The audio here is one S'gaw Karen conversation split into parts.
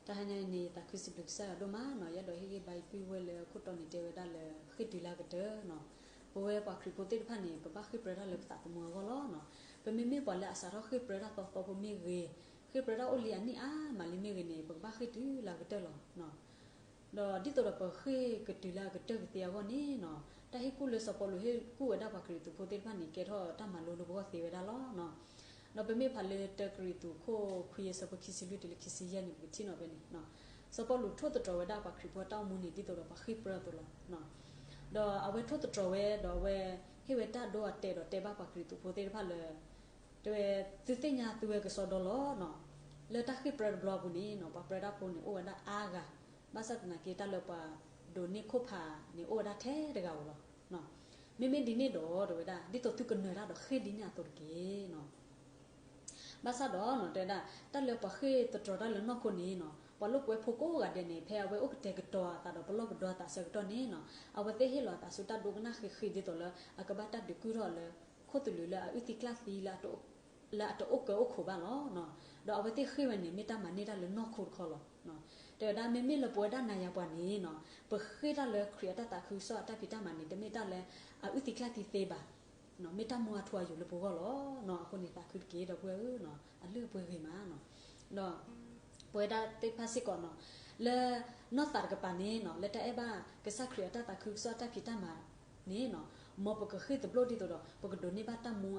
တဟါညါအံၤန့ၣ် ယသးခုစံးဘျုးကစၢ်ယွၤဒိၣ်မးနီၤ, ယအဲၣ်ဒိးဟ့ၣ်ဂံၢ်ဘါယပုၢ်ဝဲၢ်လၢခိၣ်တီန့ၣ် တဲဝဲဒၣ်လၢ ဃ့ၢ်တုၤလၢအကတၢၢ်နီၤ. ပဝဲပှၤခရံာ်ဖိသ့ၣ်တဖၣ်န့ၣ် ပဘၣ်ဃ့ၢ်ပြၢတၢ်လၢပသးသမူအဂီၢ်လီၤနီၤ. ပမ့မ့ၢ်ပှၤလၢအစးထီၣ်ဃ့ၢ်ပြၢတၢ်သီသီဖိမ့ၢ်ဂ့ၤ, ဃ့ၢ်ပြၢတၢ်အိၣ်လံအနံၣ်အါမးလံမ့ၢ်ဂ့ၤန့ၣ် ပကဘၣ်ဃ့ၢ်တုၤလၢအကတၢၢ်လီၤနီၤ. ဒီးဒ်သိးဒီးပဃ့ၢ်ကတုၤလၢအကတၢၢ်ကသ့အဂီၢ်န့ၣ်နီၤ, တၢ်ဟ့ၣ်ကူၣ်လၢစီၤပီလူးဟ့ၣ်ကူၣ်ဝဲဒၣ်ပှၤခရံာ်ဖိသ့ၣ်တဖၣ်န့ၣ် ကဲထီၣ်တၢ်မၤလိလၢပဂီၢ်သ့ဝဲဒၣ်လီၤနီၤ. ဒီးပမ့ၢ်ဖးလၢတၢကရံၣ်သူးခိၣ်ခွံအဆၢဖိခံဆံလွံၢ်တုၤလၢခံဆံယဲၢ်န့ၣ် ပကထံၣ်နီၤဖဲန့ၣ်နီၤ, စီၤပီလူးထိၣ်သတြီၤဝဲဒၣ်ပှၤခရံာ်ဖိအတၢ်အိၣ်မူန့ၣ် ဒ်သိးဒီးပှၤဃ့ၢ်ပြၢအသိးလီၤနီၤ. ဒီးအဝဲထိၣ်သတြီၤဝဲ ဒီးအဝဲဟ့ၣ်ဝဲတၢ်ဒိအတဲာ်ဒီးတဲဘၣ်ပှၤခရံာ်သူးဖိသ့ၣ်တဖၣ်လၢ တဲဝဲ သုသ့ၣ်ညါသုဝဲကစီဒီလီၤနီၤ. လၢတၢ်ဃ့ၢ်ပြၢတဘျီအပူၤန့ၣ်နီၤ ပှၤပြၢတၢ်ဖိန့ၣ် အိၣ်ဝဲဒၣ်အါဂၤ, ဘၣ်ဆၣ်သနာ်က့ တၢ်လၢပှၤဒိးန့ၢ်ခိၣ်ဖးန့ၣ် အိၣ်ဝဲဒၣ်ထဲတဂၤဧိၤလီၤ. မ့မ့ၢ်ဒ်န့ၣ်ဒီး တဲဝဲဒၣ် ဒ်သိးသုကနၢၤတၢ်ဒီးဃ့ၢ်ဒ်န့ၣ်အသိးတက့ၢ်နီၤ. ဘၣ်ဆၣ်ဒီးနီၤ တဲဝဲဒၣ် တၢ်လၢပှၤဃ့ၢ်သတြီၤတၢ်လၢနီၢ်ခိန့ၣ်နီၤ ပှၤလိာ်ကွဲဖိကိးဂၤဒဲးန့ၣ် ဖဲအဝဲအိၣ်ကတဲာ်ကတီၤအသးဒီးပလီၢ်ပဒီအသးဆၢကတီၢ်န့ၣ်နီၤ အဝဲသ့ၣ်ဟ့ၣ်လီၤအသးဆူတၢ်ဒိကနၣ်ဃံးဃံးဒ်သိးလၢ အကဘၣ်တၢ်ဒုးကုၢ်ထီၣ်လၢ ခိၣ်သလုးလၢအအုၣ်သံကျၢ်သံလၢ လၢအတအိၣ်ကၢအိၣ်ခိးဘၣ်လီၤ. ဒီးအဝဲသ့ၣ်ဃ့ၢ်ဝဲန့ၣ် မ့ၢ်တၢ်မၤန့ၢ်တၢ်လၢနီၢ်ခိတခီလီၤ. တဲဝဲဒၣ် မ့မ့ၢ်လၢပဝဲဒၣ်နၤယၤပှၤန့ၣ်နီၤ ပဃ့ၢ်တၢ်လၢခရံာ်အတၢ်သးခုကစီၣ်အတၢ်ဖံးတၢ်မၤန့ၣ် တမ့ၢ်တၢ်လၢအအုၣ်သံကျၢ်သံသ့ဘၣ်, မ့ၢ်တၢ်မူအထူအယိာ်လၢပဂီၢ်လီၤ. အဃိန့ၣ် သးခုတက့ၢ် ဒီပုၢ်ဝဲၢ်ဧၢ, အလုၢ်အပှ့ၤဂ့ၤမးနီၤ. ဒီး ပဝဲဒၣ်သ့ၣ်တဖၣ်စ့ၢ်ကီးနီၤ လၢနီၢ်သးတကပၤန့ၣ်နီၤ လၢတၢ်အဲၣ်ဘၣ်ကစၢ်ခရံာ်အတၢ်သးခုကစီၣ်အတၢ်ဖံးတၢ်မၤန့ၣ်နီၤ မ်ပကဃ့ၢ်သဘျိၣ်ဒ်သိးဒီး ပကဒိးန့ၢ်ဘၣ်တၢ်မူ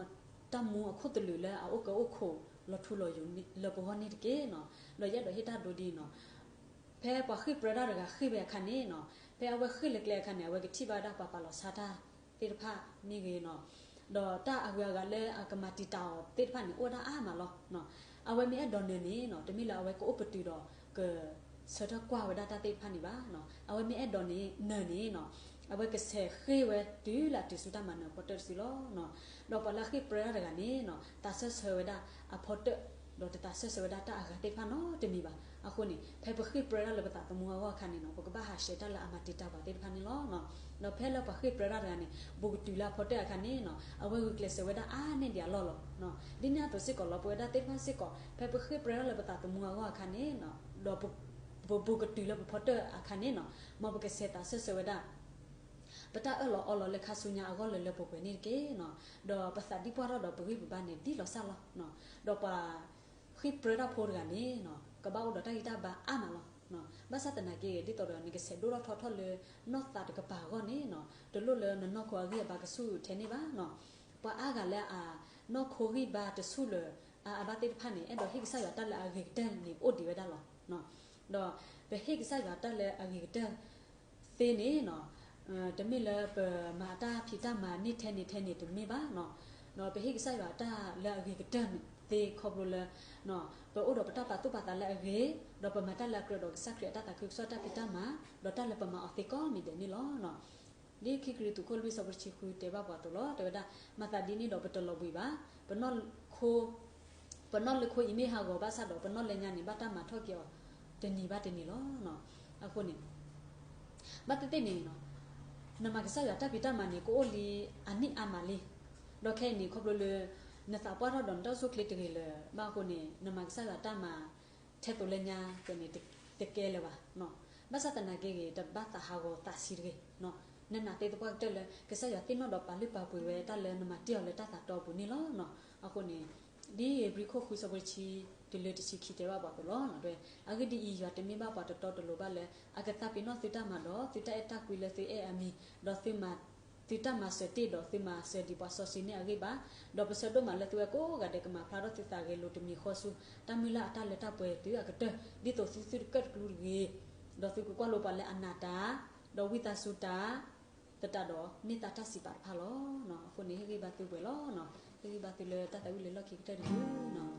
တၢ်မူအခိၣ်သလုးလၢအအိၣ်ကၢအိၣ်ခိးလီၤထူလီၤယိာ်လၢပဂီၢ်န့ၣ်တက့ၢ်နီၤ. ဒီးယအဲၣ်ဒိးဟ့ၣ်တၢ်ဒိဒ်အံၤနီၤ ဖဲပှၤဃ့ၢ်ပြၢတၢ်တဂၤဃ့ၢ်ဝဲအခါန့ၣ်နီၤ ဖဲအဝဲဃ့ၢ်လၢကျဲအခါန့ၣ် အဝဲကထံၣ်ဘၣ်ဝဲဒၣ်ပှၤပာ်လီၤဆါတၢ်သ့ၣ်တဖၣ်မ့ၢ်ဂ့ၤနီၤ ဒီးတၢ်အဂုၤအဂၤလၢအကမၤတံာ်တာ်အီၤသ့ၣ်တဖၣ်န့ၣ် အိၣ်ဝဲဒၣ်အါမးလီၤ. အဝဲမ့ၢ်အဲၣ်ဒိးနၢၤန့ၣ်နီၤ တမ့ၢ်လၢအဝဲကအိၣ်ပတုာ်ဒီး ကဆၢထၢၣ်ကွၢ်ဝဲဒၣ်တၢ်သ့ၣ်တဖၣ်န့ၣ်ဘၣ်. အဝဲမ့ၢ်အဲၣ်ဒိးနၢၤန့ၣ်နီၤ အဝဲကဆဲးဃ့ၢ်ဝဲတုၤလၢအတုၤဆူတၢ်မၤနၢၤအဖီတၢၢ်တစုလီၤ. ဒီးပှၤလၢအဃ့ၢ်ပြၢတၢ်တဂၤန့ၣ်နီၤ သးစၢၢ်ဆၢဝဲဒၣ်အဖီတၢၢ် ဒီးတသးစၢၢ်ဆၢဝဲဒၣ်တၢ်အဂၤသ့ၣ်တဖၣ်နီတမံၤဘၣ်. အဃိန့ၣ် ဖဲပဃ့ၢ်ပြၢတၢ်လၢပသးသမူအဂီၢ်အခါန့ၣ်နီၤ ပကဘၣ်ဟးဆှဲးတၢ်လၢအမၤတံာ်တာ်ပှၤသ့ၣ်တဖၣ်န့ၣ်လီၤ. ဒီးဖဲလၢပှၤဃ့ၢ်ပြၢတၢ်တဂၤန့ၣ် ဘူးကတုၤလၢအဖီတၢၢ်အခါန့ၣ်နီၤ အဝဲဂုာ်ကျဲးစၢးဝဲဒၣ်အါန့ၢ်ဒံးအလီၢ်လီၤ. ဒ်န့ၣ်အသိးစ့ၢ်ကီးလီၤ ပဝဲဒၣ်သ့ၣ်တဖၣ်စ့ၢ်ကီး ဖဲပဃ့ၢ်ပြၢတၢ်လၢပသးသမူအဂီၢ်အခါန့ၣ်နီၤ ဒီးပဘူးကတုၤလၢပဖီတၢၢ်အခါန့ၣ်နီၤ မ်ပကဆဲးသးစၢၢ်ဆၢဝဲဒၣ် ပတၢ်အၢၣ်လီၤအီလီၤလၢခါဆူညါအဂီၢ်လၢလၢပှဲၤပှဲၤန့ၣ်တက့ၢ်နီၤ. ဒီးပသးဒ်ပှၢ်ထီၣ်ဒီးပဂံၢ်ပဘါန့ၣ် ဒ်လီၤစၢ်လီၤ. ဒီးပှၤဃ့ၢ်ပြၢတၢ်ဖိတဂၤန့ၣ်နီၤ ကဘၣ်အိၣ်ဒီးတၢ်ဂံၢ်တၢ်ဘါအါမးလီၤ. ဘၣ်ဆၣ်သနာ်က့ ဒ်သိးဒီးနကဆဲးဒိၣ်ထီၣ်ထီထီၣ်လၢနီၢ်သးတကပၤအဂီၢ်န့ၣ်နီၤ တလိၣ်လၢနနီၢ်ခိအဂံၢ်အဘါကဆူၣ်ထဲန့ၣ်ဘၣ်နီၤ. ပှၤအါဂၤလၢအနီၢ်ခိဂံၢ်ဘါတဆူၣ်လၢၤအအဘၣ်သ့ၣ်တဖၣ်န့ၣ် အဲၣ်ဒိးဟ့ၣ်ကစၢ်ယွၤတၢ်လၢအဂ့ၤကတၢၢ်န့ၣ် အိၣ်ဒံးဝဲဒၣ်လီၤ. ဒီးပဟ့ၣ်ကစၢ်ယွၤတၢ်လၢအဂ့ၤကတၢၢ်သ့န့ၣ်နီၤ တမ့ၢ်လၢပမၤအတၢ်ဖံးတၢ်မၤန့ၢ်ထဲန့ၣ်ထဲန့ၣ်တမ့ၢ်ဘၣ်နီၤ. ဒီးပဟ့ၣ်ကစၢ်ယွၤတၢ်လၢအဂ့ၤကတၢၢ်သ့ခီဖျိလၢ ပအိၣ်ဒီးပတၢ်ပာ်သူၣ်ပာ်သးလၢအဂ့ၤ, ဒီးပမၤတၢ်လၢအကြၢးဒီးကစၢ်ခရံာ်အတၢ်သးခုကစီၣ်တၢ်ဖံးတၢ်မၤ, ဒီးတၢ်လၢပမၤအီၤသ့ကိးမံၤဒဲးန့ၣ်လီၤ. ဒ်ခံကရံၣ်သူးခိၣ်လွံၢ်ဆၢဖိတဆံဃုတဲဘၣ်ပှၤအသိးလီၤ. တဲဝဲဒၣ် မၤသးဒ်န့ၣ်ဒီးပတလီၤဘှံးဘၣ်. ပနီၢ်ခိ ပနီၢ်လၢခိအံၤမ့ၢ်ဟးဂီၤဘၣ်ဆၣ်ဒီး ပနီၢ်လၢညါန့ၣ် ဘၣ်တၢ်မၤထီၣ်က့ၤအီၤတနံၤဘၣ်တနံၤလီၤ. အဃိန့ၣ် ဘၣ်သ့ၣ်သ့ၣ်န့ၣ် နမၤကစၢ်ယွၤတၢ်ဖံးတၢ်မၤန့ၣ် ကအိၣ်လံအနံၣ်အါမးလံ. ဒီးခဲအံၤန့ၣ် ခီဖျိလၢ နသးပှၢ်ထီၣ်ဒီးနတၢ်အိၣ်ဆူၣ်အိၣ်ချ့တဂ့ၤလၢၤဘၣ်အဃိန့ၣ် နမၤကစၢ်ယွၤတၢ်မၤ ထဲသိးလၢညါကဲန့ၣ် တကဲလၢၤဘၣ်. ဘၣ်ဆၣ်သနာ်က့ဂ့ၤ တဘၣ်သးဟးဂီၤသးဆံးတဂ့ၤ. နနာ်သ့သပှၢ်ကတၢၢ်လၢ ကစၢ်ယွၤသ့ၣ်နီၣ်ဒီးပာ်လုၢ်ပာ်ပှ့ၤဝဲတၢ်လၢနမၤတ့ၢ်အီၤလၢတၢ်သးတီအပူၤန့ၣ်လီၤ. အဃိန့ၣ် ဒ်ဧ့ၤဘြံၤခိၣ်ဃုဆၢဖိတဆံတုၤလၢတဆံခံတဲဘၣ်ပှၤအသိးလီၤ. အဂ့ၢ်ဒ်အံၤ, ယွၤတမ့ၢ်ဘၣ်ပှၤတတီတလိၤဘၣ်လၢ အကသးပ့ၤနီၣ်သုတၢ်မၤဒီး သုတၢ်အဲၣ်တၢ်ကွံလၢသုအဲၣ်အမံၤ, ဒီးသုမၤ သုတၢ်မၤစၢၤတ့ၢ်ဒီးသုမၤစၢၤဒံးပှၤစီဆှံန့ၣ်အဂ့ၢ်ဘၣ်. ဒီးပဆၢဒိၣ်မးလၢသုဝဲကိးဂၤဒဲးကမၤဖျါထီၣ်သုသးဂဲၤလိာ်တမံၤဃီဆူ တၢ်မုၢ်လၢ်အတၢ်လၢတၢ်ပှဲၤသုအကတၢၢ် ဒ်သိးသုသုတကၢၣ်တကျူတဂ့ၤ, ဒီးသုကကွၢ်လိပှၤလၢအနာ်တၢ် ဒီးဝံသးစူၤတၢ် သတးဒီး မ့ၢ်သးတၢ်စံးပာ်တဖၣ်လီၤ. အဃိန့ၣ် ဟ့ၣ်ဂံၢ်ဘါသုပှဲၤလီၤ. ဟ့ၣ်ဂံၢ်ဘါသုလၢတၢ်သးဝံၣ်လၢလီၢ်ခံကတၢၢ်တက့ၢ်.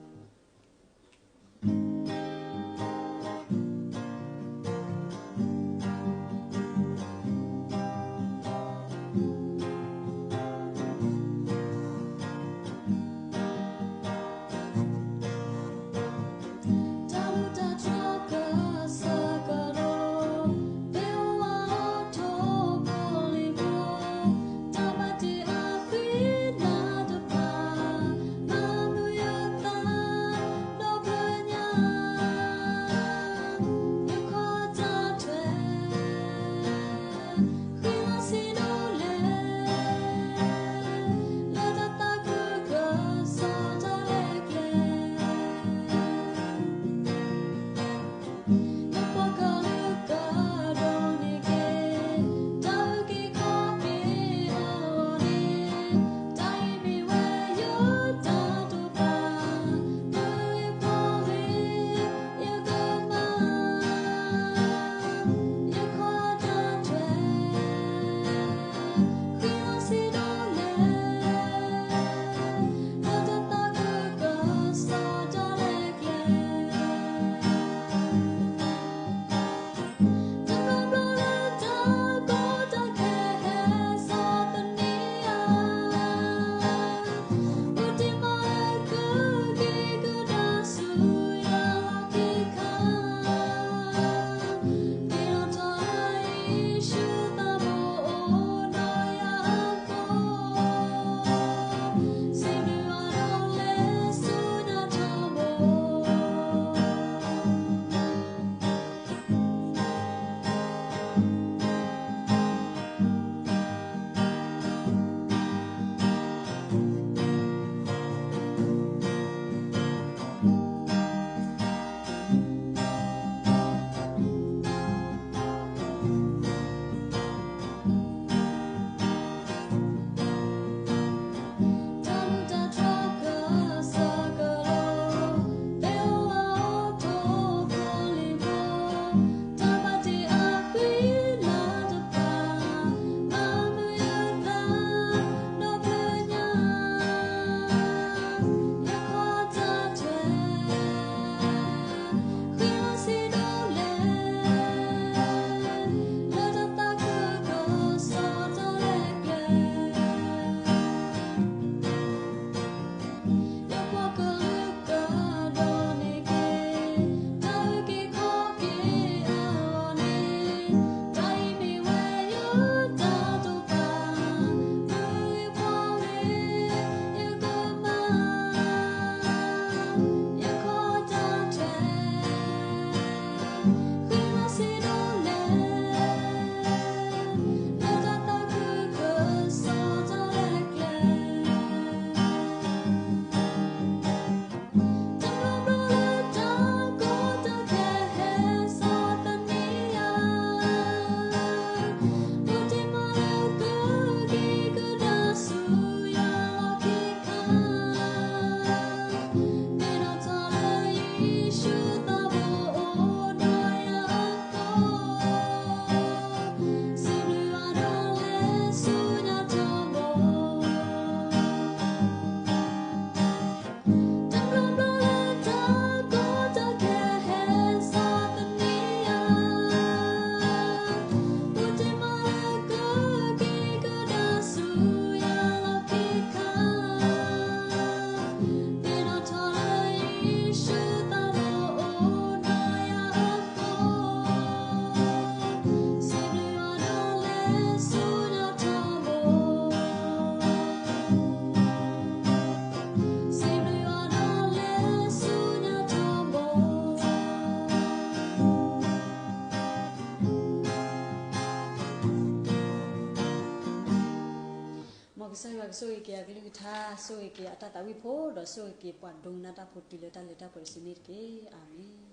ကစၢ်ယွၤကဆိၣ်ဂ့ၤက့ၤအကလုၢ်ကထါ, ဆိၣ်ဂ့ၤက့ၤအတၢ်သးဝံၣ်ဖိ, ဒီးဆိၣ်ဂ့ၤက့ၤပှၤဒိကနၣ်တၢ်ဖိတုၤလၢတၢ်လၢတၢ်ပှဲၤတစုန့ၣ်တက့ၢ်. အၤမ့ၣ်.